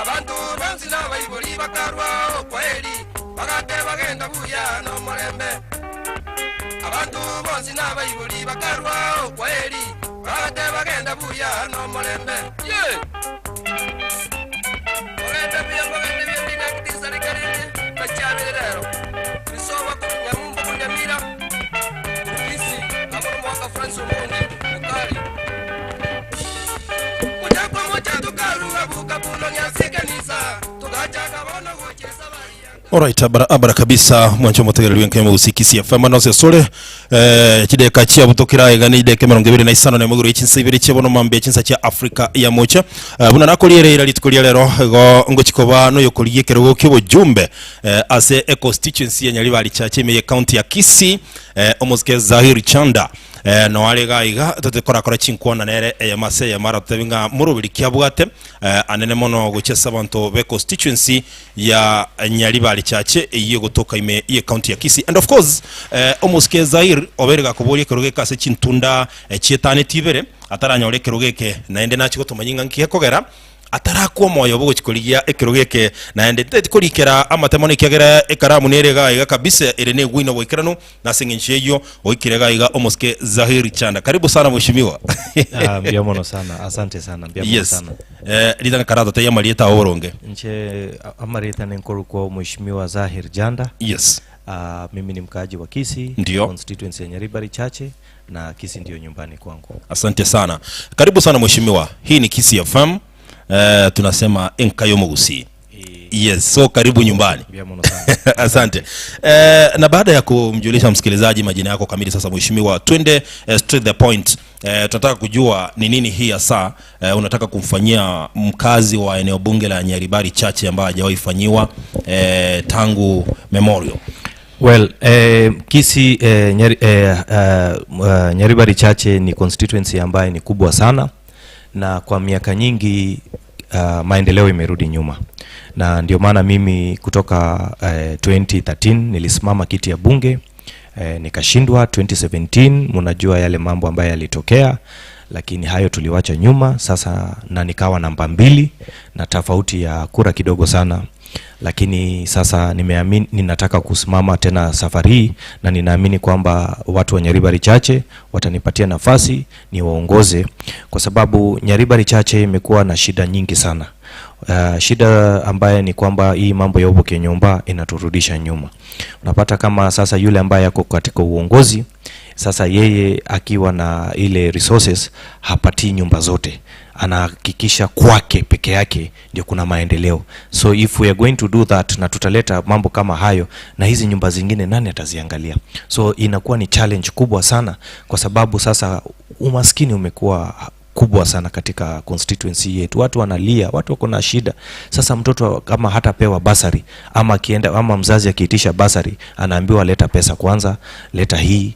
Abantu bonsi n'abaibori bakarwao kweli bagate bagenda buya no mulembe. Abantu bonsi n'abaibori bakarwao kweli bagate bagenda buya no mulembe. Yeah. Bagenda buya bagenda buya dinakitisa rikarinde bachabirero. Bisoba kunyamumba kunyamira. Kisi aboro mwaka France Omondi Bukari. Kujako moja tukaruga buka puno nyasikanisa tukachaka bona gochesa baria. Alright, abara kabisa mwancho motegereri wenkeme usikisi FM nose sole chideka chia butokira igani ideke 25 na muguru ichinsa ibiri chebono mambe chinsa cha Afrika ya mocha buna nakolierera litukolia lero go ngochikoba no yokoliye kerogo kyo jumbe ase e constituency ya Nyaribari Chache meye county ya Kisii omosike Zahir Chanda no alega iga totekora kora chinkwana nere eyamase ya mara tebinga murubiri kyabwate anene mono gochesa bantu be constituency ya Nyaribari Chache iyo gotoka ime ye county ya Kisii. And of course omosike Zahir oberega kubolie keroge kase chintunda chietane tibere ataranyore kerogeke naende nachi gotomanyinga nkihe kogera atarakwa moyo bogo chikoligia ekerogeke naende tetikorikera amatemo nikiagera ekaramu nerega iga kabisa ere ne gwino boikerano nasengencheyo oikirega iga omosike Zahir Chanda. Karibu sana mheshimiwa. Mbia mono sana, asante sana, mbia mono yes. Sana. Lidanga karado teya marieta oronge. Nche amarieta nenkoru kwa mheshimiwa Zahir Janda. Yes. Mimi ni mkaaji wa Kisii, constituency ya Nyaribari Chache na Kisii ndio nyumbani kwangu. Asante sana. Karibu sana mheshimiwa. Hii ni Kisii FM. Tunasema enkayo mugusi. Yes, so karibu nyumbani. Asante. Na baada ya kumjulisha msikilizaji majina yako kamili, sasa mheshimiwa, twende straight the point. Tunataka kujua ni nini hii hasa unataka kumfanyia mkazi wa eneo bunge la Nyaribari Chache ambaye hajawahi fanyiwa tangu memorial. Well, Kisii Nyaribari Chache ni constituency ambaye ni kubwa sana, na kwa miaka nyingi maendeleo imerudi nyuma. Na ndio maana mimi kutoka 2013 nilisimama kiti ya bunge, nikashindwa. 2017 mnajua yale mambo ambayo yalitokea, lakini hayo tuliwacha nyuma sasa, na nikawa namba 2 na tofauti ya kura kidogo sana. Lakini sasa nimeamini ninataka kusimama tena safari hii, na ninaamini kwamba watu wa Nyaribari Chache watanipatia nafasi niwaongoze, kwa sababu Nyaribari Chache imekuwa na shida nyingi sana. Shida ambaye ni kwamba hii mambo ya uboke nyumba inaturudisha nyuma. Unapata kama sasa yule ambaye yako katika uongozi sasa, yeye akiwa na ile resources hapatii nyumba zote, anahakikisha kwake peke yake ndio kuna maendeleo. So if we are going to do that, na tutaleta mambo kama hayo, na hizi nyumba zingine nani ataziangalia? So inakuwa ni challenge kubwa sana, kwa sababu sasa umaskini umekuwa kubwa sana katika constituency yetu. Watu wanalia, watu wako na shida. Sasa mtoto kama hatapewa basari, ama akienda, ama mzazi akiitisha basari, anaambiwa leta pesa kwanza, leta hii,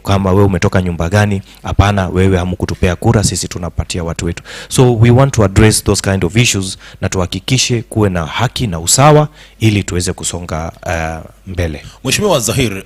kama wewe umetoka nyumba gani? Hapana, wewe hamkutupea kura, sisi tunapatia watu wetu. So we want to address those kind of issues, na tuhakikishe kuwe na haki na usawa ili tuweze kusonga mbele. Mheshimiwa Zahir,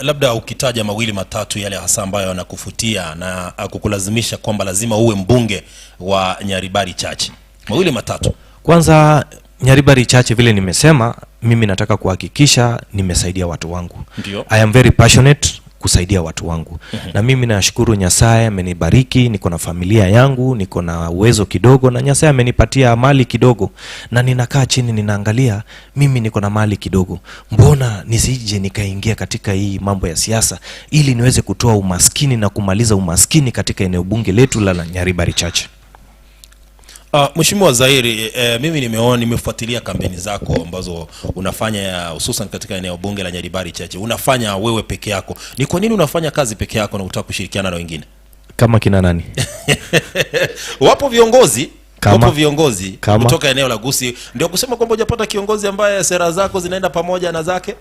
labda ukitaja mawili matatu yale hasa ambayo yanakufutia na kukulazimisha kwamba lazima uwe mbunge wa Nyaribari Chache. Mawili matatu. Kwanza, Nyaribari Chache vile nimesema, mimi nataka kuhakikisha nimesaidia watu wangu. Ndio. I am very passionate kusaidia watu wangu. Na mimi nashukuru Nyasaye amenibariki, niko na familia yangu, niko na uwezo kidogo, na Nyasaye amenipatia mali kidogo. Na ninakaa chini ninaangalia, mimi niko na mali kidogo, mbona nisije nikaingia katika hii mambo ya siasa ili niweze kutoa umaskini na kumaliza umaskini katika eneo bunge letu la Nyaribari Chache. Mheshimiwa Zahiri, mimi nimeona, nimefuatilia kampeni zako ambazo unafanya hususan katika eneo bunge la Nyaribari Chache. Unafanya wewe peke yako. Ni kwa nini unafanya kazi peke yako na unataka kushirikiana na wengine? Kama kina nani? Wapo viongozi Kama? Wapo viongozi Kama? kutoka eneo la Gusii. Ndio kusema kwamba hujapata kiongozi ambaye sera zako zinaenda pamoja na zake?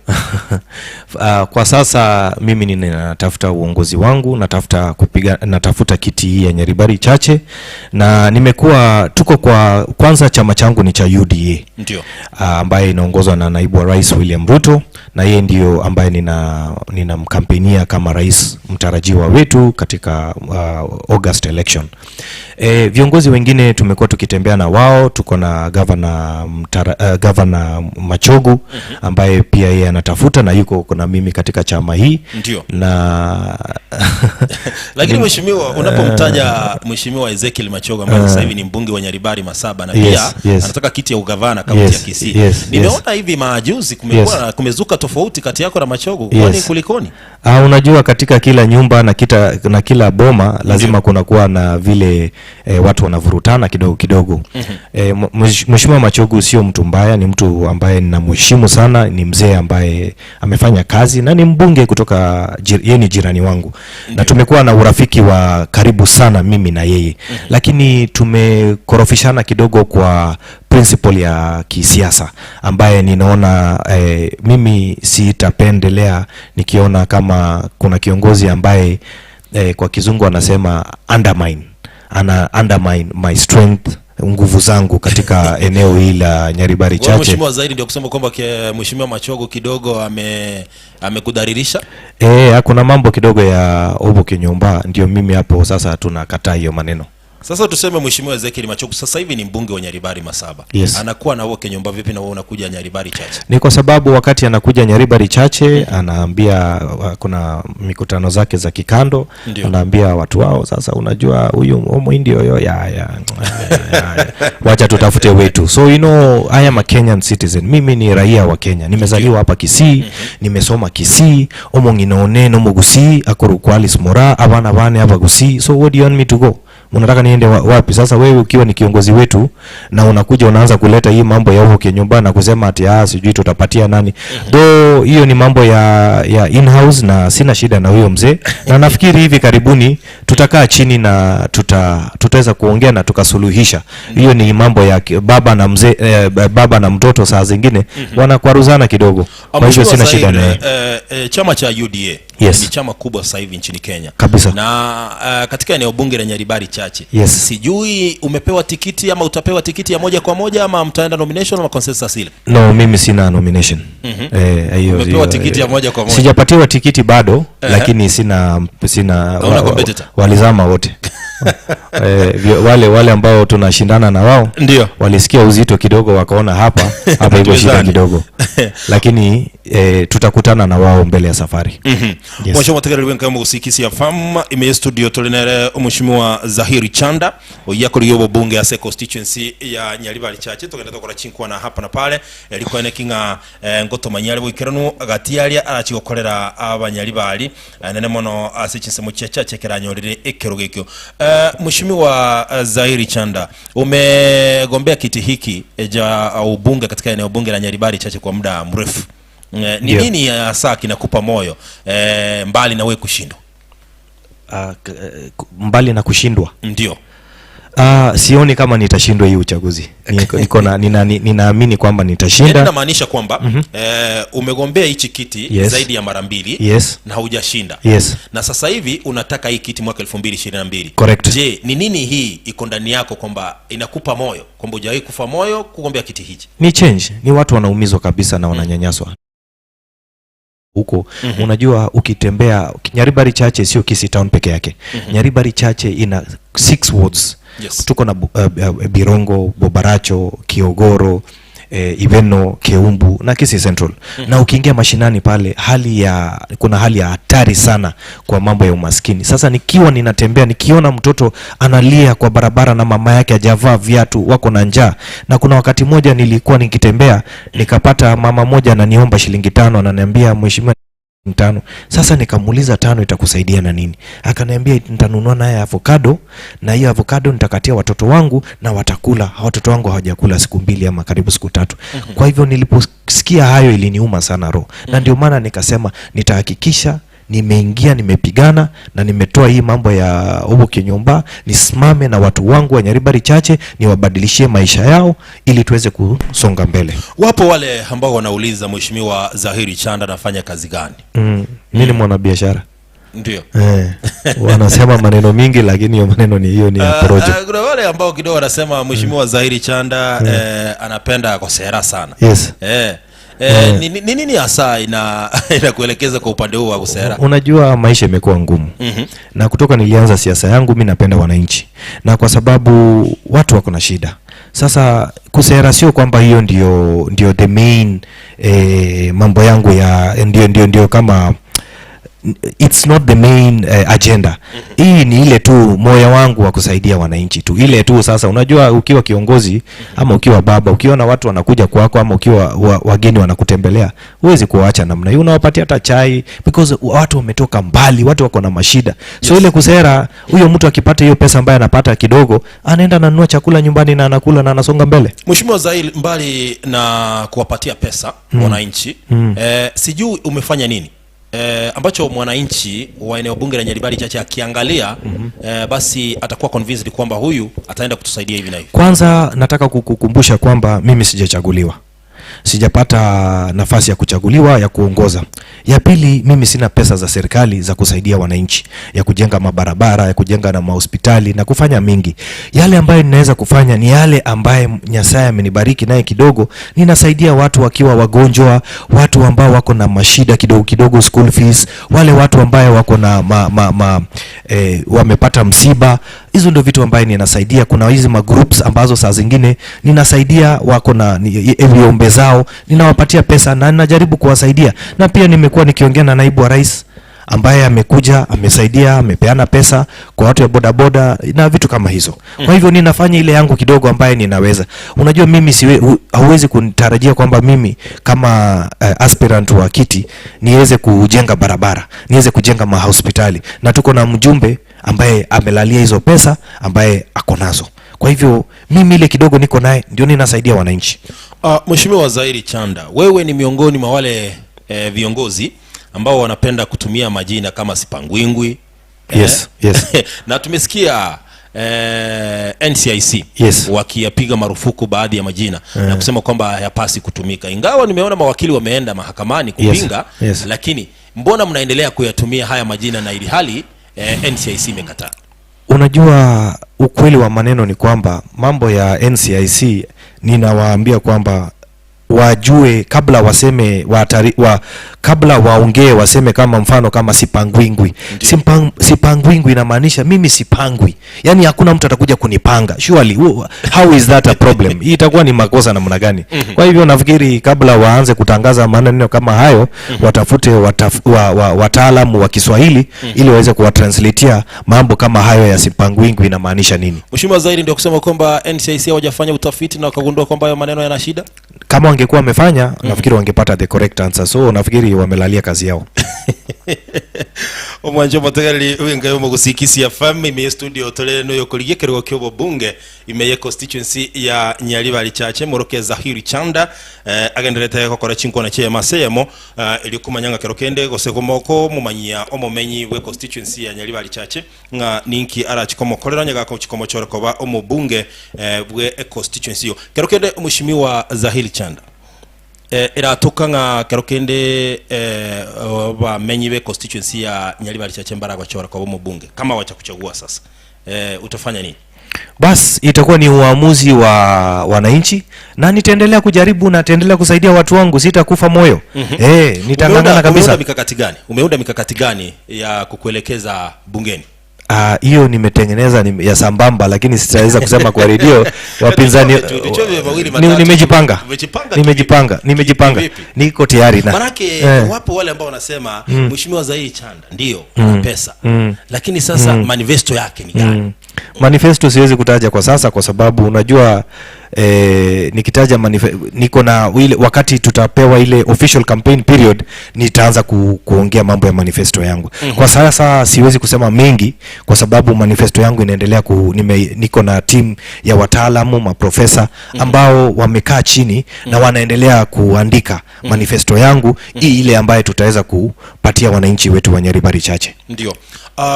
Kwa sasa mimi ninatafuta uongozi wangu, natafuta kiti hii ya Nyaribari Chache, na nimekuwa tuko kwa kwanza chama changu ni cha UDA. Ndio. Ambaye inaongozwa na naibu wa rais William Ruto, na yeye ndio ambaye ninamkampenia kama rais mtarajiwa wetu katika August election. Viongozi wengine tumekuwa Tumekuwa tukitembea na wao, tuko na Governor Machogu ambaye pia yeye anatafuta na yuko na mimi katika chama hii. Ndio. Na lakini mheshimiwa, unapomtaja Mheshimiwa Ezekiel Machogu ambaye sasa hivi ni mbunge wa Nyaribari Masaba na pia anataka kiti ya ugavana kaunti ya Kisii. Nimeona hivi majuzi kumekuwa kumezuka tofauti kati yako na Machogu. Kwani kulikoni? Unajua katika kila nyumba na kila boma lazima kuna kuwa na vile watu wanavurutana kidogo kidogo. Mheshimiwa Machogu sio mtu mbaya, ni mtu ambaye ninamheshimu sana, ni mzee ambaye amefanya kazi na ni mbunge kutoka yeye ni jirani wangu. Na tumekuwa na urafiki wa karibu sana mimi na yeye. Lakini tumekorofishana kidogo kwa principle ya kisiasa ambaye ninaona mimi sitapendelea nikiona kama kuna kiongozi ambaye kwa kizungu anasema undermine my strength, nguvu zangu katika eneo hili la Nyaribari Chache. Mheshimiwa Zaidi ndio kusema kwamba Mheshimiwa Machogu kidogo amekudhalilisha. Kuna mambo kidogo ya obo kinyumba, ndio mimi hapo sasa tunakataa hiyo maneno. Sasa tuseme Mheshimiwa Ezekiel Machogu sasa hivi ni mbunge wa Nyaribari Masaba. Anakuwa na woke nyumba vipi na wewe unakuja Nyaribari Chache? Ni kwa sababu wakati anakuja Nyaribari Chache anaambia kuna mikutano zake za kikando. Ndiyo. Anaambia watu wao sasa, unajua huyu Muhindi yo ya wacha tutafute wetu. So you know, I am a Kenyan citizen. Mimi ni raia wa Kenya. Nimezaliwa hapa Kisii, nimesoma Kisii, omong'inone no Mugusii, akorukwalis mora abana bane hapa Gusii. So what do you want me to go? Unataka niende wapi? Sasa wewe ukiwa ni kiongozi wetu na unakuja unaanza kuleta hii mambo ya huko nyumba na kusema ati sijui tutapatia nani. Though hiyo ni mambo ya in-house na sina shida na huyo mzee. Na nafikiri hivi karibuni tutakaa chini na tutaweza kuongea na tukasuluhisha. Hiyo ni mambo ya baba na mzee, baba na mtoto saa zingine wanakwaruzana kidogo. Kwa hivyo sina shida naye. Chama cha UDA ni chama kubwa sasa hivi nchini Kenya. Kabisa. Na katika eneo bunge la Nyaribari Chache. Sijui umepewa tikiti ama utapewa tikiti ya moja kwa moja ama mtaenda nomination ama consensus ile? No, mimi sina nomination. Umepewa tikiti ya moja kwa moja? Sijapatiwa tikiti bado, lakini sina walizama wote. Wale ambao tunashindana na wao walisikia uzito kidogo wakaona hapa iko shida kidogo. Lakini tutakutana na wao mbele ya safari. Mheshimiwa Tegere wenka mu FM ime studio tolinere Mheshimiwa Zahiri Chanda oyakori yobo bunge ya constituency ya Nyaribari Chache tugenda tokora chinkwa na hapa na pale liko ene kinga ngoto manyari boikeranu agati aria arachigokorera abanyaribari nene mono ase chinsemo chache keranyorire ekero gekyo. Mheshimiwa Zahiri Chanda, umegombea kiti hiki ja ubunge katika eneo bunge la Nyaribari Chache kwa muda mrefu. Ni nini hasa kinakupa moyo mbali na wewe kushindwa? Mbali na kushindwa? Ndio. Sioni kama nitashindwa hii uchaguzi. Ninaamini kwamba nitashinda. Inamaanisha kwamba umegombea hichi kiti zaidi ya mara mbili na hujashinda. Na sasa hivi unataka hii kiti mwaka 2022. Correct. Je, ni nini hii iko ndani yako kwamba inakupa moyo kwamba hujawahi kufa moyo kugombea kiti hichi? Ni change, ni watu wanaumizwa kabisa na wananyanyaswa huko. Unajua ukitembea Nyaribari Chache sio Kisii Town peke yake. Nyaribari Chache ina 6 wards. Tuko na Birongo, Bobaracho, Kiogoro, Ibeno, Keumbu na Kisii Central. Na ukiingia mashinani pale kuna hali ya hatari sana kwa mambo ya umaskini. Sasa nikiwa ninatembea nikiona mtoto analia kwa barabara na mama yake hajavaa viatu, wako na njaa. Na kuna wakati moja nilikuwa nikitembea nikapata mama moja ananiomba shilingi 5, ananiambia mheshimiwa 5. Sasa nikamuuliza 5 itakusaidia na nini? Akaniambia nitanunua naye avocado, na hiyo avocado nitakatia watoto wangu na watakula. Watoto wangu hawajakula siku 2 ama karibu siku 3. Kwa hivyo niliposikia hayo iliniuma sana roho. Na ndio maana nikasema nitahakikisha nimeingia, nimepigana na nimetoa hii mambo ya obo kinyumba, nisimame na watu wangu wa Nyaribari Chache, niwabadilishie maisha yao ili tuweze kusonga mbele. Wapo wale ambao wanauliza Mheshimiwa Zahiri Chanda anafanya kazi gani? Mimi ni mwanabiashara. Ndio. Wanasema maneno mingi lakini hiyo maneno ni hiyo ni ya porojo. Kuna wale ambao kidogo wanasema Mheshimiwa Zahiri Chanda anapenda kosera sana. Ni nini hasa inakuelekeza kwa upande huu wa kusera? Unajua maisha imekuwa ngumu. Na kutoka nilianza siasa yangu mi napenda wananchi, na kwa sababu watu wako na shida. Sasa kusera sio kwamba hiyo ndio the main mambo yangu ya ndio kama it's not the main agenda. Hii ni ile tu moyo wangu wa kusaidia wananchi tu, ile tu. Sasa unajua ukiwa kiongozi ama ukiwa baba, ukiona watu wanakuja kwako ama ukiwa wageni wanakutembelea, huwezi kuwaacha namna hiyo, unawapatia hata chai because watu wametoka mbali, watu wako na mashida. So ile kusera, huyo mtu akipata hiyo pesa ambayo anapata kidogo, anaenda ananunua chakula nyumbani na anakula na anasonga mbele. Mheshimiwa Zail, mbali na kuwapatia pesa wananchi, sijui umefanya nini ambacho mwananchi wa eneo bunge la Nyaribari Chache akiangalia basi atakuwa convinced kwamba huyu ataenda kutusaidia hivi na hivi. Kwanza nataka kukukumbusha kwamba mimi sijachaguliwa, sijapata nafasi ya kuchaguliwa ya kuongoza. Ya pili, mimi sina pesa za serikali za kusaidia wananchi, ya kujenga mabarabara, ya kujenga na mahospitali na kufanya mingi. Yale ambayo ninaweza kufanya ni yale ambaye Nyasaye amenibariki naye kidogo. Ninasaidia watu wakiwa wagonjwa, watu ambao wako na mashida kidogo kidogo, school fees, wale watu ambao wako na wamepata msiba. Hizo ndio vitu ambaye ninasaidia. Kuna hizi ma groups ambazo saa zingine ninasaidia wako na viombe zao, ninawapatia pesa na ninajaribu kuwasaidia. Na pia nimekuwa nikiongea na naibu wa rais ambaye amekuja, amesaidia, amepeana pesa kwa watu ya bodaboda na vitu kama hizo. Kwa hivyo ninafanya ile yangu kidogo ambaye ninaweza. Unajua mimi hauwezi kunitarajia kwamba mimi kama aspirant wa kiti niweze kujenga barabara, niweze kujenga mahospitali, na tuko na mjumbe ambaye amelalia hizo pesa ambaye ako nazo. Kwa hivyo mimi ile kidogo niko naye ndio ninasaidia wananchi. Mheshimiwa Zairi Chanda, wewe ni miongoni mwa wale viongozi ambao wanapenda kutumia majina kama Sipangwingwi. Yes, yes. Na tumesikia NCIC wakiyapiga marufuku baadhi ya majina na kusema kwamba hayapasi kutumika. Ingawa nimeona mawakili wameenda mahakamani kupinga, lakini mbona mnaendelea kuyatumia haya majina na ili hali NCIC imekataa? Unajua ukweli wa maneno ni kwamba mambo ya NCIC ninawaambia kwamba wajue kabla waseme kabla waongee waseme, kama mfano kama Sipangwingwi. Sipangwingwi inamaanisha mimi sipangwi. Yaani hakuna mtu atakuja kunipanga. Surely how is that a problem? Hii itakuwa ni makosa namna gani? Kwa hivyo nafikiri kabla waanze kutangaza maneno kama hayo, watafute wataalamu wa Kiswahili ili waweze kuwatranslatea mambo kama hayo ya Sipangwingwi inamaanisha nini. Mheshimiwa Zairi, ndio kusema kwamba NCIC hawajafanya utafiti na wakagundua kwamba hayo maneno yana shida? Kama wangekuwa wamefanya, nafikiri wangepata the correct answer. So nafikiri wamelalia kazi yao. Omwanjo motegereri winga yo mugusikisi FM ime studio tolere no yokorigie kerugo kyo bunge ime ye constituency ya Nyaribari Chache moroke Zahiri Chanda agenderete kokora chinkona che maseyemo eri kumanyanga kero kende gose komoko mumanyia omumenyi we constituency ya Nyaribari Chache nga ninki arachikomokorera nyaga ko chikomochoro koba omubunge bwe constituency yo kero kende. Mheshimiwa Zahiri Chanda, iratuka nga kero kende bamenyi be constituency ya Nyaribari Chache mbara kwa kwa mbunge kama wacha kuchagua sasa, utafanya nini? Bas itakuwa ni uamuzi wa wananchi na nitaendelea kujaribu na nitaendelea kusaidia watu wangu, sitakufa moyo. Nitangangana kabisa. Umeunda mikakati gani? Umeunda mikakati gani ya kukuelekeza bungeni? Hiyo nimetengeneza ya sambamba, lakini sitaweza kusema kwa redio. Wapinzani nimejipanga. Niko tayari na. Manake wapo wale ambao wanasema Mheshimiwa Zairi Chanda ndio ana pesa, lakini sasa manifesto yake ni gani? Manifesto siwezi kutaja kwa sasa kwa sababu unajua nikitaja niko na ile wakati tutapewa ile official campaign period nitaanza kuongea mambo ya manifesto yangu. Kwa sasa siwezi kusema mengi kwa sababu manifesto yangu inaendelea niko na team ya wataalamu maprofesa ambao wamekaa chini na wanaendelea kuandika manifesto yangu ile ambayo tutaweza kupatia wananchi wetu wa Nyaribari Chache. Ndio.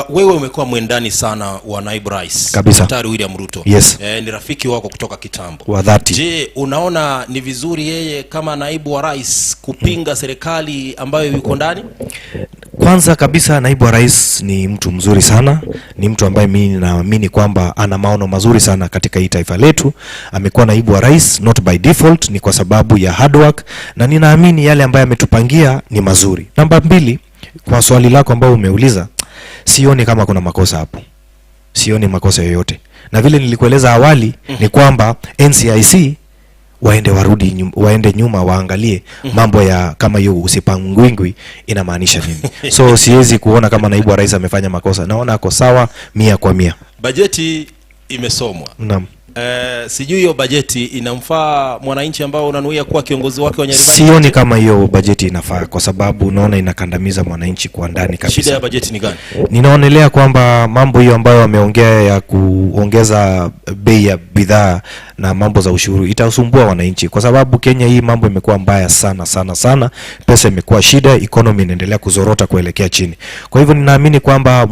Wewe umekuwa mwendani sana wa naibu rais Daktari William Ruto. Yes. Ni rafiki wako kutoka kitambo. Wa dhati. Je, unaona ni vizuri yeye kama naibu wa rais kupinga serikali ambayo yuko ndani? Kwanza kabisa, naibu wa rais ni mtu mzuri sana, ni mtu ambaye mimi naamini kwamba ana maono mazuri sana katika hii taifa letu. Amekuwa naibu wa rais not by default, ni kwa sababu ya hard work, na ninaamini yale ambayo ametupangia ni mazuri. Namba mbili, kwa swali lako ambao umeuliza, sioni kama kuna makosa hapo, sioni makosa yoyote, na vile nilikueleza awali ni kwamba NCIC waende waende nyuma waangalie mambo ya kama hiyo usipangwingwi inamaanisha nini. So siwezi kuona kama naibu wa rais amefanya makosa, naona ako sawa 100%. Bajeti imesomwa. Naam. Sijui hiyo bajeti inamfaa mwananchi ambao unanuia kuwa kiongozi wake wa Nyaribari? Sioni kama hiyo bajeti inafaa, kwa sababu naona inakandamiza mwananchi kwa ndani kabisa. Shida ya bajeti ni gani? Ninaonelea kwamba mambo hiyo ambayo wameongea ya kuongeza bei ya bidhaa na mambo za ushuru itasumbua wananchi, kwa sababu Kenya hii mambo imekuwa mbaya sana sana sana, pesa imekuwa shida, economy inaendelea kuzorota kuelekea chini. Kwa hivyo ninaamini kwamba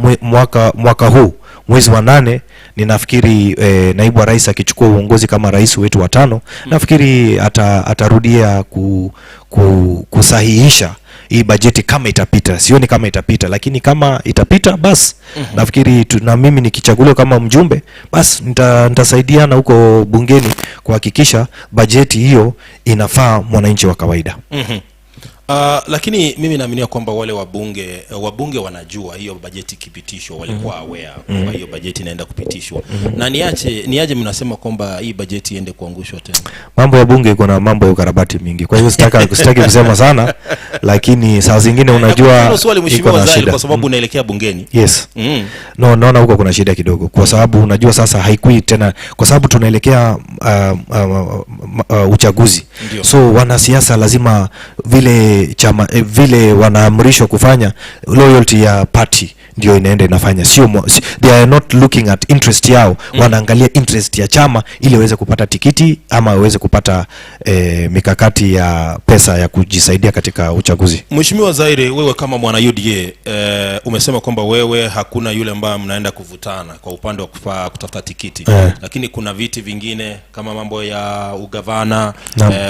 mwaka huu mwezi wa 8 ninafikiri naibu wa rais akichukua uongozi kama rais wetu wa 5, nafikiri atarudia kusahihisha hii bajeti kama itapita. Sioni kama itapita, lakini kama itapita bas nafikiri na mimi nikichaguliwa kama mjumbe bas nitasaidiana huko bungeni kuhakikisha bajeti hiyo inafaa mwananchi wa kawaida. Lakini mimi naaminia kwamba wale wabunge wanajua hiyo bajeti ikipitishwa, walikuwa aware kwamba hiyo bajeti inaenda kupitishwa. Na niaje mnasema kwamba hii bajeti iende kuangushwa tena? Mambo ya bunge iko na mambo ya ukarabati mingi. Kwa hivyo sitaki kusema sana, lakini saa zingine unajua swali mheshimiwa Zaid, kwa sababu unaelekea bungeni. Yes. No, naona huko kuna shida kidogo, kwa sababu unajua sasa haikui tena, kwa sababu tunaelekea uchaguzi. Ndiyo. So wanasiasa lazima vile chama vile wanaamrishwa kufanya, loyalty ya party ndio inaenda inafanya, sio they are not looking at interest yao, wanaangalia interest ya chama ili waweze kupata tikiti ama waweze kupata mikakati ya pesa ya kujisaidia katika uchaguzi. Mheshimiwa Zaire, wewe kama mwana UDA umesema kwamba wewe hakuna yule ambaye mnaenda kuvutana kwa upande wa kutafuta tikiti, lakini kuna viti vingine kama mambo ya ugavana,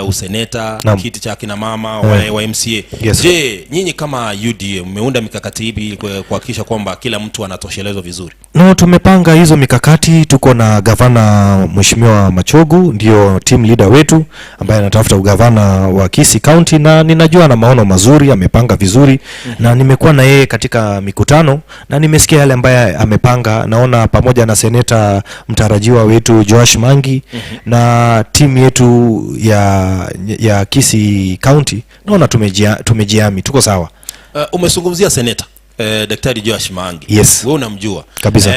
useneta, kiti cha kina mama wa MCA. Yes. Je, nyinyi kama UDA mmeunda mikakati ipi kuhakikisha kwamba kila mtu anatoshelezwa vizuri? No, tumepanga hizo mikakati. Tuko na gavana Mheshimiwa Machogu, ndio team leader wetu ambaye anatafuta ugavana wa Kisii County, na ninajua ana maono mazuri, amepanga vizuri. Na nimekuwa na yeye katika mikutano na nimesikia yale ambaye amepanga. Naona pamoja na seneta mtarajiwa wetu Joash Mangi na timu yetu ya Kisii County, naona tumejiami, tuko sawa. Umezungumzia seneta Daktari Joash Mangi. Yes. Wewe unamjua kabisa.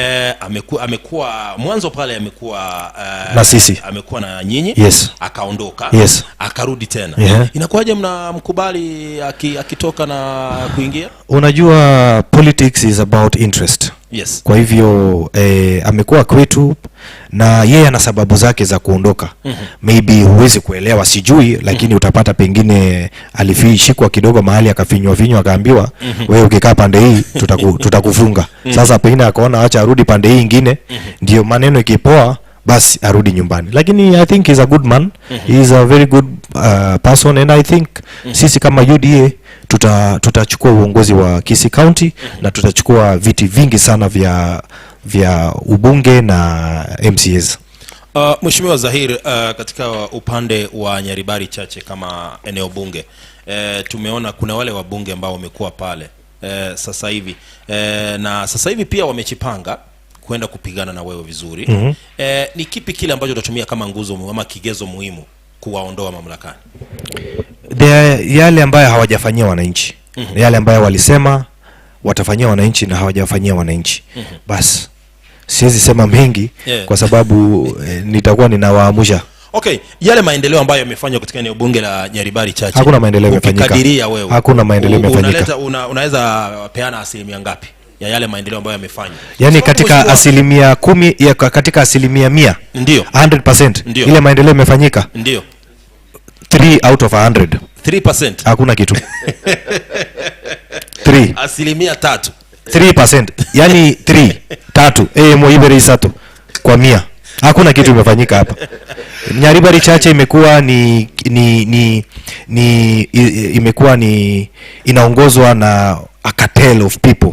Amekuwa mwanzo pale, amekuwa na sisi, amekuwa na nyinyi. Yes. Akaondoka. Yes. Akarudi tena. Yeah. Inakuwaje mnamkubali akitoka na kuingia? Unajua politics is about interest. Yes. Kwa hivyo amekuwa kwetu na yeye ana sababu zake za kuondoka. Maybe huwezi kuelewa, sijui, lakini utapata pengine alifishikwa kidogo mahali akafinywa finywa akaambiwa wewe ukikaa pande hii tutakufunga. Sasa pengine akaona acha arudi pande hii nyingine, ndio maneno ikipoa basi arudi nyumbani. Lakini I think he's a good man. He's a very good person, and I think sisi kama UDA tutachukua uongozi wa Kisii County na tutachukua viti vingi sana vya ubunge na MCAs. Mheshimiwa Zahir, katika upande wa Nyaribari Chache kama eneo bunge, tumeona kuna wale wabunge ambao wamekuwa pale sasa hivi, na sasa hivi pia wamechipanga kwenda kupigana na wewe vizuri. Ni kipi kile ambacho utatumia kama nguzo ama kigezo muhimu kuwaondoa mamlakani? Yale ambayo hawajafanyia wananchi. Yale ambayo walisema watafanyia wananchi na hawajafanyia wananchi. Bas, siwezi sema mengi kwa sababu nitakuwa ninawaamusha. Okay, yale maendeleo ambayo yamefanywa katika eneo bunge la Nyaribari Chache. Hakuna maendeleo yamefanyika. Ukikadiria wewe. Hakuna maendeleo yamefanyika. Unaweza peana asilimia ngapi ya yale maendeleo ambayo yamefanywa? Yaani katika 10% katika 100%. Ndio. 100%. Ndio. Ile maendeleo yamefanyika. Ndio. 3 out of 100. 3%. Hakuna kitu. 3. 3%. 3%. Yaani 3 3 moibere isato kwa 100. Hakuna kitu imefanyika hapa. Nyaribari Chache imekuwa ni ni ni ni imekuwa ni inaongozwa na a cartel of people.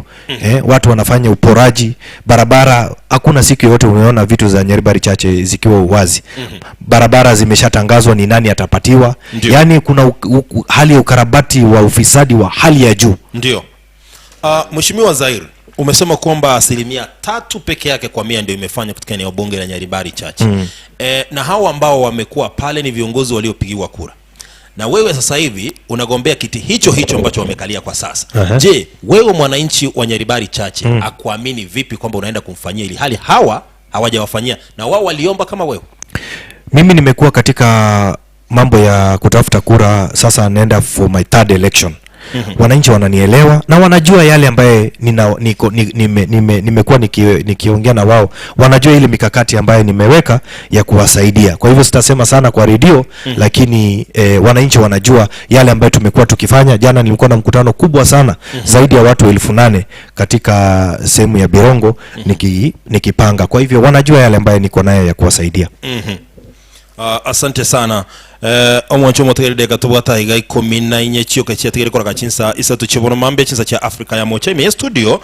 Watu wanafanya uporaji barabara. Hakuna siku yoyote umeona vitu za Nyaribari Chache zikiwa uwazi. Barabara zimeshatangazwa ni nani atapatiwa. Ndiyo. Yaani kuna hali ya ukarabati wa ufisadi wa hali ya juu. Ndio. Mheshimiwa Zair, umesema kwamba 3% peke yake kwa 100 ndio imefanywa katika eneo bunge la Nyaribari Chache. Na hao ambao wamekuwa pale ni viongozi waliopigiwa kura. Na wewe sasa hivi unagombea kiti hicho hicho ambacho wamekalia kwa sasa. Je, wewe mwananchi wa Nyaribari Chache akuamini vipi kwamba unaenda kumfanyia ili hali hawa hawajawafanyia na wao waliomba kama wewe? Mimi nimekuwa katika mambo ya kutafuta kura, sasa naenda for my third election. Wananchi wananielewa na wanajua yale ambaye nimekuwa nikiongea na wao. Wanajua ile mikakati ambayo nimeweka ya kuwasaidia. Kwa hivyo sitasema sana kwa redio, lakini wananchi wanajua yale ambayo tumekuwa tukifanya. Jana nilikuwa na mkutano kubwa sana, zaidi ya watu 8,000 katika sehemu ya Birongo nikipanga. Kwa hivyo wanajua yale ambayo niko nayo ya kuwasaidia. Asante sana. Omwancho motegerere gatubwata iga 14 chiyoka chiategere kora gachinsa isatu chibono mambe chinsa cha Afrika ya mocha ime studio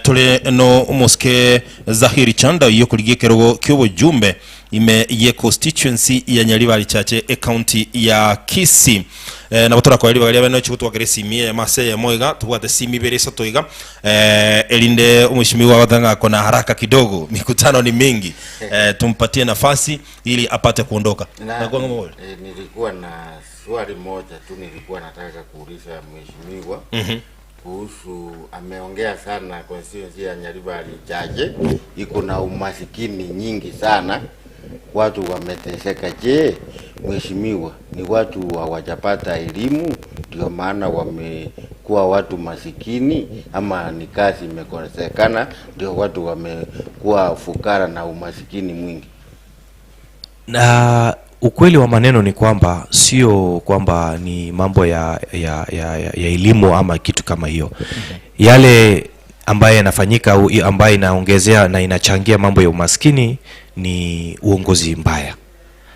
tole no moske Zahiri Chanda iyo kuligekerogo kyobo jumbe ime ye constituency ya Nyaribari Chache e county ya Kisii. Na batora kwa eri bano chikutu wageresi mie mase ya moiga tubwate simi beresa toiga elinde mheshimiwa watanga kona haraka kidogo, mikutano ni mingi. Tumpatie nafasi ili apate kuondoka. Na nilikuwa na swali moja tu nilikuwa nataka kuuliza mheshimiwa kuhusu, ameongea sana constituency ya Nyaribari Chache iko na umasikini nyingi sana, watu wameteseka. Je, mheshimiwa, ni watu hawajapata elimu ndio maana wamekuwa watu masikini, ama ni kazi imekosekana ndio watu wamekuwa fukara na umasikini mwingi? Na ukweli wa maneno ni kwamba sio kwamba ni mambo ya elimu ama kitu kama hiyo. Yale ambaye yanafanyika ambaye inaongezea na inachangia mambo ya umaskini ni uongozi mbaya.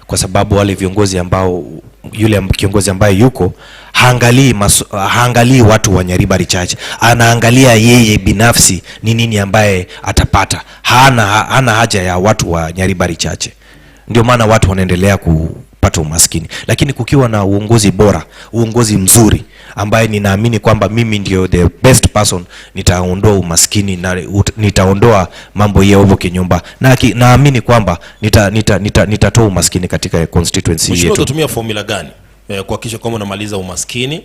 Kwa sababu wale viongozi ambao, yule kiongozi ambaye yuko haangalii watu wa Nyaribari Chache, anaangalia yeye binafsi ni nini ambaye atapata. Hana haja ya watu wa Nyaribari Chache. Ndio maana watu wanaendelea kupata umaskini. Lakini kukiwa na uongozi bora, uongozi mzuri ambaye ninaamini kwamba mimi ndio the best person, nitaondoa umaskini na nitaondoa mambo ya obo kinyumba, na naamini kwamba nitatoa umaskini katika constituency yetu. Utatumia formula gani kuhakikisha kwamba unamaliza umaskini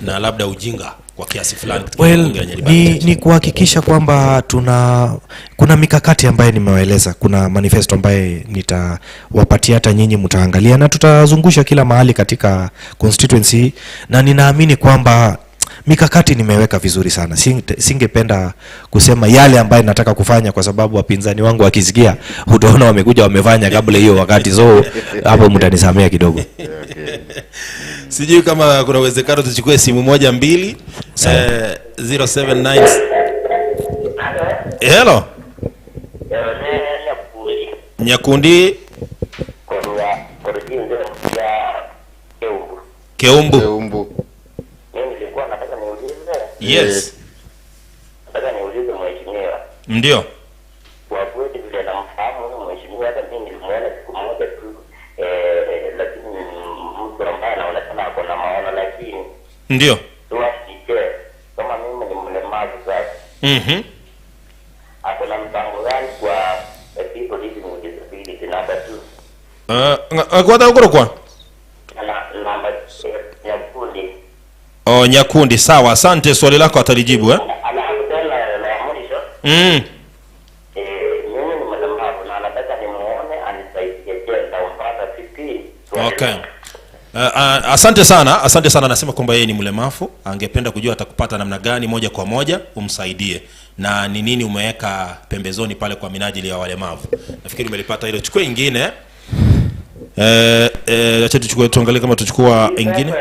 na labda ujinga kwa kiasi fulani katika bunge la Nyaribari Chache? Ni kuhakikisha kwamba kuna mikakati ambayo nimewaeleza, kuna manifesto ambaye nitawapatia hata nyinyi mtaangalia, na tutazungusha kila mahali katika constituency, na ninaamini kwamba mikakati nimeweka vizuri sana. Singependa kusema yale ambayo nataka kufanya kwa sababu wapinzani wangu wakisikia utaona wamekuja wamefanya kabla hiyo wakati, so hapo mtanisamea kidogo. Sijui kama kuna uwezekano tuchukue simu moja mbili. 079. Hello. Nyakundi Keumbu. Keumbu. Yes. Nataka niulize mheshimiwa. Ndio. Kwa kweli vile namfahamu huyu mheshimiwa, hata mimi nilimuona siku moja tu, lakini mtu ambaye anaonekana ako na maono, lakini ndio tuwasikie kama mimi ni mlemavu sasa. Ako na mpango gani kwa people living with disability namba 2? Kwa ukoro kwa? Namba Nyakundi. Oh, Nyakundi, sawa. Asante, swali lako atalijibu. Alafu tena la mwisho. Mimi ni mlemavu na nataka nimuone anisaidie, je, nitampata vipi? Okay. Asante sana, asante sana. Anasema kwamba yeye ni mlemavu, angependa kujua atakupata namna gani moja kwa moja umsaidie, na ni nini umeweka pembezoni pale kwa minajili ya walemavu. Nafikiri umelipata hilo. Chukua ingine. Acha tuchukue, tuangalie kama tuchukua ingine.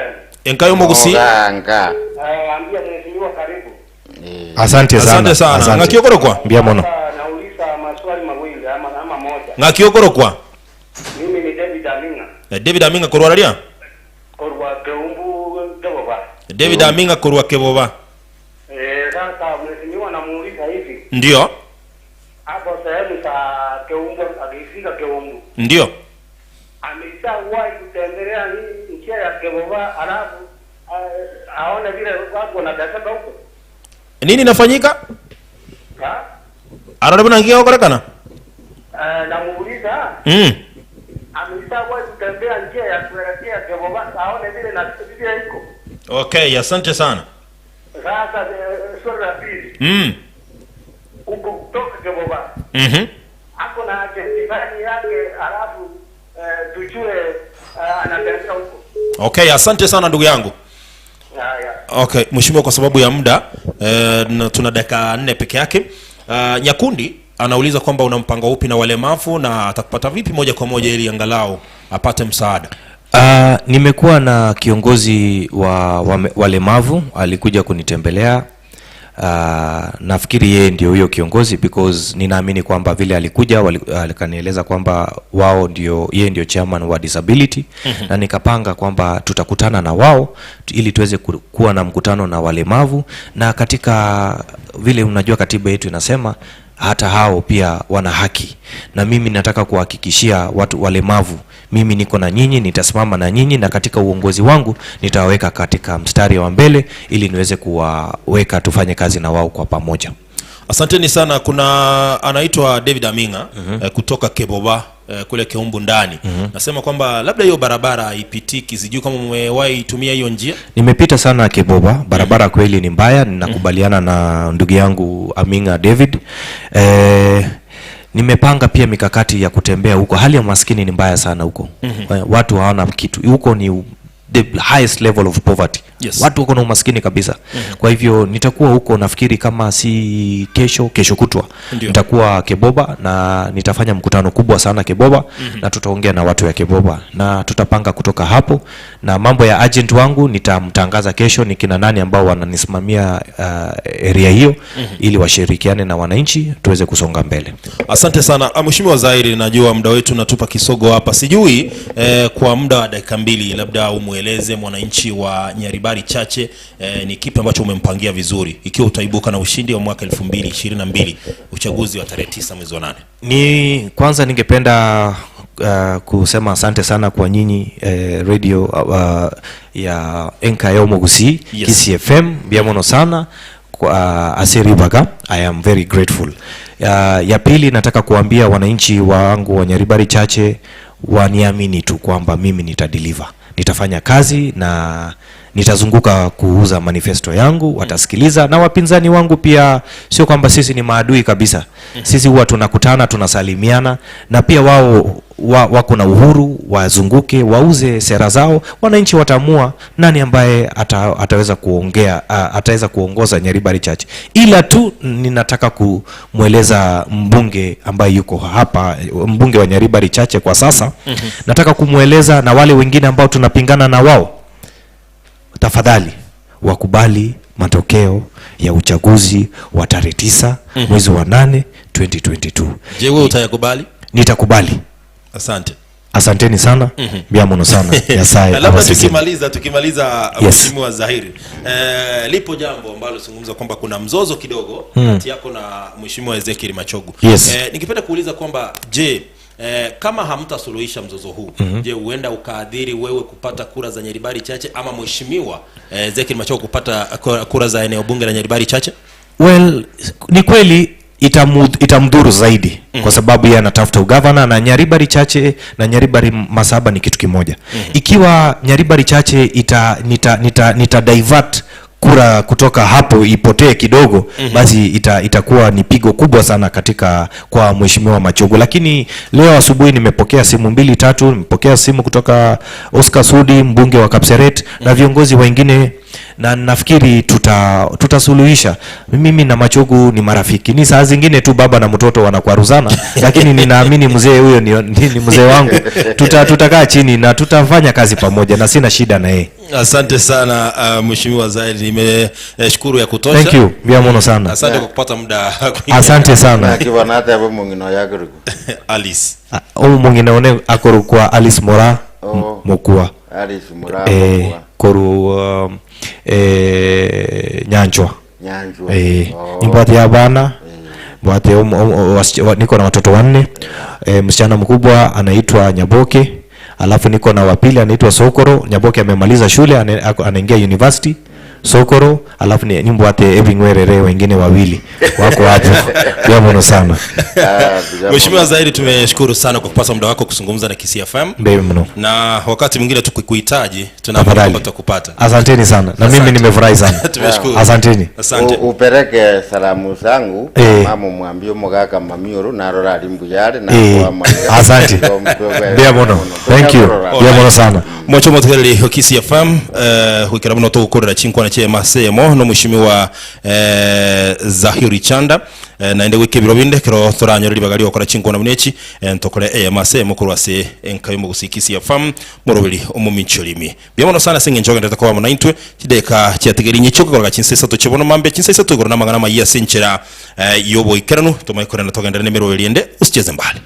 Enkayo Mogusi. Ambia mheshimiwa karibu. Asante sana. Asante sana. Ngakiokoro kwa? Mbia mono. Nauliza maswali mawili ama moja. Ng'aki okorokwa? Mimi ni David Aminga. David Aminga korwa raria? Korwa Keumbu Keboba. David Aminga korwa Keboba. Sasa mheshimiwa namuuliza hivi. Ndio. Hapo sehemu za Keumbu akifika Keumbu. Ndio. Ameshawahi kutembelea njia ya Keboba alafu aone vile watu wanateseka huko. Nini inafanyika? Ha? Ararabona ngia okorekana? Namuuliza. Ameshawahi kutembea njia ya kuelekea Keboba aone vile na vile iko. Okay, asante sana. Sasa swali la pili. Huko kutoka Keboba. Ako na agenti yake alafu tujue anatembea huko. Okay, asante sana ndugu yangu. Okay, mheshimiwa, kwa sababu ya muda tuna dakika 4 peke yake. Nyakundi anauliza kwamba una mpango upi na walemavu na atakupata vipi moja kwa moja ili angalau apate msaada. Nimekuwa na kiongozi wa walemavu alikuja kunitembelea. Nafikiri yeye ndio huyo kiongozi because ninaamini kwamba vile alikuja alikanieleza kwamba wao ndio, yeye ndio chairman wa disability. Na nikapanga kwamba tutakutana na wao ili tuweze kuwa na mkutano na walemavu, na katika vile unajua katiba yetu inasema hata hao pia wana haki, na mimi nataka kuhakikishia watu walemavu mimi niko na nyinyi, nitasimama na nyinyi, na katika uongozi wangu nitaweka katika mstari wa mbele ili niweze kuwaweka tufanye kazi na wao kwa pamoja. Asanteni sana. Kuna anaitwa David Aminga kutoka Keboba kule Keumbu ndani. Nasema kwamba labda hiyo barabara haipitiki, sijui kama umewahi tumia hiyo njia. Nimepita sana Keboba, barabara kweli ni mbaya, ninakubaliana na ndugu yangu Aminga David. Nimepanga pia mikakati ya kutembea huko. Hali ya maskini ni mbaya sana huko. Watu hawana kitu. Huko ni the highest level of poverty. Yes. Watu wako na umaskini kabisa. Kwa hivyo nitakuwa huko nafikiri kama si kesho, kesho kutwa. Nitakuwa Keboba na nitafanya mkutano kubwa sana Keboba. Na tutaongea na watu ya Keboba na tutapanga kutoka hapo. Na mambo ya agent wangu nitamtangaza kesho ni kina nani ambao wananisimamia area hiyo, ili washirikiane na wananchi tuweze kusonga mbele. Asante sana Mheshimiwa Zairi, najua muda wetu natupa kisogo hapa. Sijui kwa muda wa dakika 2 labda umueleze mwananchi wa Nyaribari Chache ni kipi ambacho umempangia vizuri ikiwa utaibuka na ushindi wa mwaka 2022 uchaguzi wa tarehe 9 mwezi wa 8. Ni kwanza ningependa kusema asante sana kwa nyinyi radio ya NKO Mogusi, Yes. Kisii FM, biamono sana kwa Asiribaga. I am very grateful. Ya pili nataka kuambia wananchi wangu wa Nyaribari Chache waniamini tu kwamba mimi nitadeliver. Nitafanya kazi na nitazunguka kuuza manifesto yangu, watasikiliza. Na wapinzani wangu pia, sio kwamba sisi ni maadui kabisa. Sisi huwa tunakutana, tunasalimiana, na pia wao wako na uhuru, wazunguke, wauze sera zao. Wananchi wataamua nani ambaye ataweza kuongea, ataweza kuongoza Nyaribari Chache. Ila tu ninataka kumweleza mbunge ambaye yuko hapa, mbunge wa Nyaribari Chache kwa sasa. Nataka kumweleza na wale wengine ambao tunapingana na wao, tafadhali wakubali matokeo ya uchaguzi wa tarehe 9 mwezi wa 8 2022. Je, wewe utayakubali? Nitakubali. Asante. Asanteni sana. Biamono sana. Nyasaye. Labda tukimaliza Mheshimiwa Zahiri. Lipo jambo ambalo zungumza kwamba kuna mzozo kidogo kati yako na Mheshimiwa Ezekiel Machogu. Yes. Ningependa kuuliza kwamba je, kama hamtasuluhisha mzozo huu, je, huenda ukaadhiri wewe kupata kura za Nyaribari Chache ama Mheshimiwa Ezekiel Machogu kupata kura za eneo bunge la Nyaribari Chache? Well, ni kweli itamdhuru zaidi kwa sababu yeye anatafuta ugavana na Nyaribari Chache na Nyaribari Masaba ni kitu kimoja. Ikiwa Nyaribari Chache nita divert kura kutoka hapo ipotee kidogo, basi itakuwa ni pigo kubwa sana katika kwa Mheshimiwa Machogu. Lakini leo asubuhi nimepokea simu 2-3, nimepokea simu kutoka Oscar Sudi, mbunge wa Kapseret, na viongozi wengine, na nafikiri tutasuluhisha. Mimi na Machogu ni marafiki. Ni saa zingine tu baba na mtoto wanakwaruzana, lakini ninaamini mzee huyo ni mzee wangu. Tutakaa chini na tutafanya kazi pamoja na sina shida na yeye. Asante sana Mheshimiwa Zaidi, nimeshukuru ya kutosha. Thank you. Mbiamono sana. Asante kwa kupata muda. Asante sana. Nakibona abo mungino yakuruku. Alice. Omungina one akorukwa Alice Mora Mokua. Alice Mora Mokua. Koru Nyanjwa. Nyanjwa. Nimbwate ya bana. Mbwate niko na watoto wanne. Msichana mkubwa anaitwa Nyaboke. Alafu niko na wapili anaitwa Sokoro. Nyaboke amemaliza shule anaingia university. Sokoro, alafu ni nimbwate Ebingwerere wengine wawili wako hapo. Biamono sana. Mheshimiwa Zaidi, tumeshukuru sana kwa kupata muda wako kuzungumza na Kisii FM. Ndio mno. Na wakati mwingine tukikuhitaji tunaamini tutakupata. Asanteni sana. Na mimi nimefurahi sana. Tumeshukuru. Asanteni. Asante. Upeleke salamu zangu mama mwambie mugaka mamioro narora limbuyale na kwa mama. Asante. Biamono. Thank you. Biamono sana. Mwacho mothereli Kisii FM hukira muno tugukorera chinkwana chema semo no Mheshimiwa Zahiri Chanda naende gwike biro binde kero toranyoreri bagali okora chinkwana munechi ntokore eyamase mukurwase enkayo mu gusikisi FM murubiri omumichorimi biamono sana singe njoga ndeta kwa munaintwe chideka chiategeri nyichoko koroga chinsesa tochibono mambe chinsesa tugoro namangana mayiya sinchera yobo ikeranu tomayikorana togendera nemero eliende usicheze mbali.